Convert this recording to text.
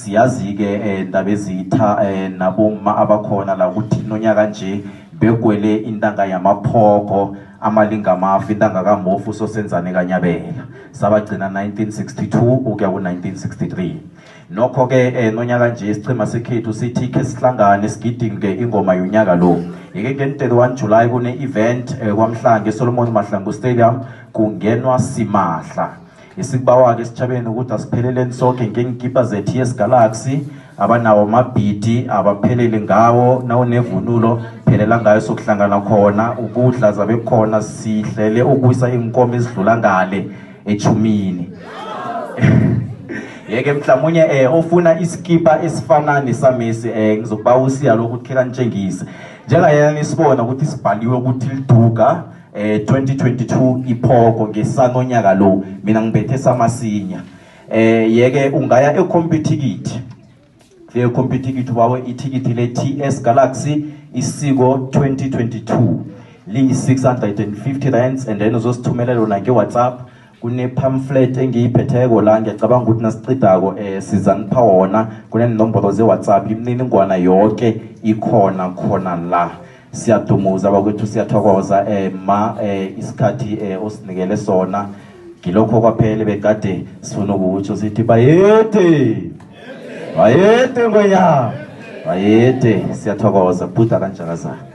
Siyazi-ke ndabezitha nabomma abakhona la ukuthi nonyaka nje begwele intanga yamaphogo amalingamafu intanga kamofu sosenzane kanyabela sabagcina 1962 ukuya ku-1963. Nokho-ke nonyaka nje isichema sekhethu sithi khe sihlangane sigidinge ingoma yonyaka lo. Yeke ngen-31 July kune-event kwamhlange Solomon Mahlangu Stadium kungenwa simahla. Isikubawa-ke esitjhabeni ukuthi asipheleleni soke ngeenkipa ze-TS Galaxy, abanawo amabhidi abaphelele ngawo, nawunevunulo phelela ngayo sokuhlangana khona, ukudla zabe khona, sihlele ukuyisa iinkomo ezidlula ngale echumini. Yeke mhlawumunye ofuna iskipa esifana nesamesi ngizokuba usiya lokhu ukuthi kantshengise. Njengayena nisibona ukuthi sibhaliwe ukuthi liduka 2022 iphoko ngesanonyaka lo, mina ngibethe samasinya. Yeke ungaya eComputicket, fike eComputicket wawe ithikithi le-TS Galaxy isiko 2022 liyi-650 rands, and then uzosithumela lona nge-WhatsApp. Kune-pamphlet engiyiphetheko la, ngiyacabanga ukuthi nasiqedako sizanipha wona, kunenomboro ze-WhatsApp, imininingwana yonke ikhona khona la. Siyadumuza bakwethu, siyathokoza ma isikhathi osinikele sona. Ngilokho kwaphela bekade sifuna ukutsho, sithi bayede, bayede ngwenya, bayede, siyathokoza buda kanjakazana.